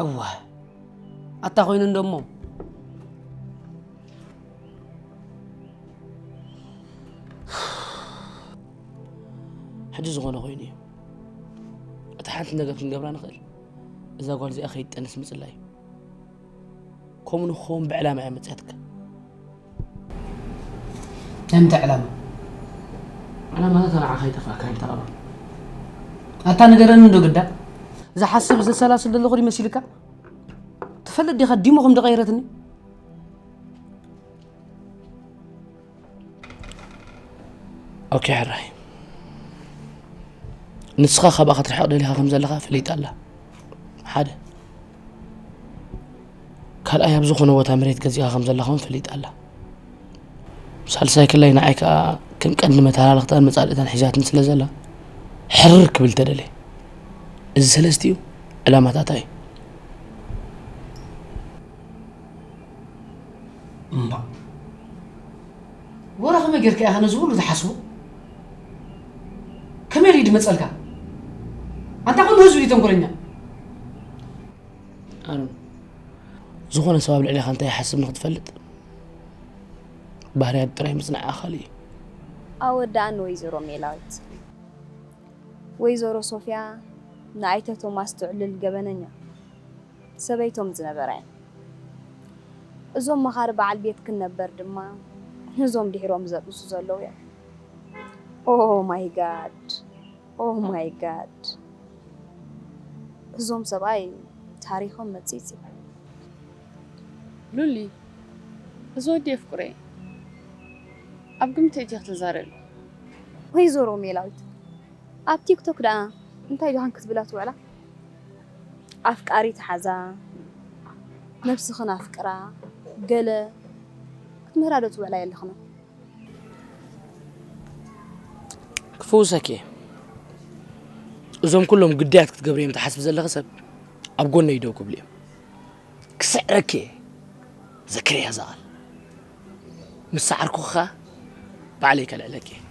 እዋ ኣታ ኮይኑ እንዶ እሞ ሕጂ ዝኾነ ኮይኑ እዩ። እቲ ሓንቲ ነገር ክንገብራ ንኽእል እዛ ጓል እዚኣ ከይትጠንስ ምጽላይ እዩ። ከምኡ ንክኸውን ብዕላማ እያ መጽያትካ። እንታይ ዕላማ? ዕላማ ናታ ንዓኻ ይጠፍኣካ ይተቐባ። ኣታ ንገረኒ እንዶ ግዳ። ዝሓስብ ዘሰላስል ዘለኹ ድዩ መሲልካ? ትፈልጥ ዲኻ ዲሞ ከም ዝቐየረትኒ? ኦኬ ሕራይ፣ ንስኻ ካብኣ ክትርሕቕ ደሊኻ ከም ዘለኻ ፈሊጣ ኣላ። ሓደ ካልኣይ ኣብ ዝኾነ ቦታ መሬት ገዚእኻ ከም ዘለኻ እውን ፈሊጣ ኣላ። ሳልሳይ ክላይ ንዓይ ከኣ ከም ቀንዲ መተላለኽታን መጻልእታን ሒዛትኒ ስለ ዘላ ሕርር ክብል ተደልየ። እዚ ሰለስቲኡ ዕላማታታ እዩ። እምባ ወረ ከመይ ጌርካ ኢኻ ነዚ ኩሉ ትሓስቦ? ከመይ ኢሉ ድመጸልካ? ኣንታ ኩሉ ህዝቢ እዩ ተንኮለኛ። ኣሮን፣ ዝኾነ ሰብ ኣብ ልዕሌኻ እንታይ ይሓስብ ንክትፈልጥ ባህርያት ጥራይ ምጽናዕ ኣኻሊ እዩ። ኣወዳእን ወይዘሮ ሜላዊት። ወይዘሮ ሶፊያ ንኣይተ ቶማስ ትዕልል ገበነኛ ሰበይቶም ዝነበራ እየን። እዞም መኻሪ በዓል ቤትክን ነበር ድማ እዞም ድሒሮም ዘጥንሱ ዘለዉ እዮም። ኦ ማይ ጋድ፣ ኦ ማይ ጋድ። እዞም ሰብኣይ ታሪኾም መጺጽ እዩ። ሉሊ፣ እዚ ወዲ የፍቅሮ እየ። ኣብ ግምት እየ ክትዛረቢ። ወይዘሮ ሜላዊት ኣብ ቲክቶክ ደኣ እንታይ ዲኻን ክትብላ ትውዕላ? ኣፍቃሪ ተሓዛ፣ ነብስኽን ኣፍቅራ፣ ገለ ክትምህራ ዶ ትውዕላ የለኽን? ክፍውሰኪ እየ። እዞም ኩሎም ግዳያት ክትገብሪ እዮም ትሓስቢ ዘለኺ ሰብ ኣብ ጎነይ ደው ክብሉ እዮም። ክስዕረኪ እየ። ዘክርያ እዛ ቃል። ምስ ሰዓርኩኺ ኸኣ ባዕለይ ከልዕለኪ እየ።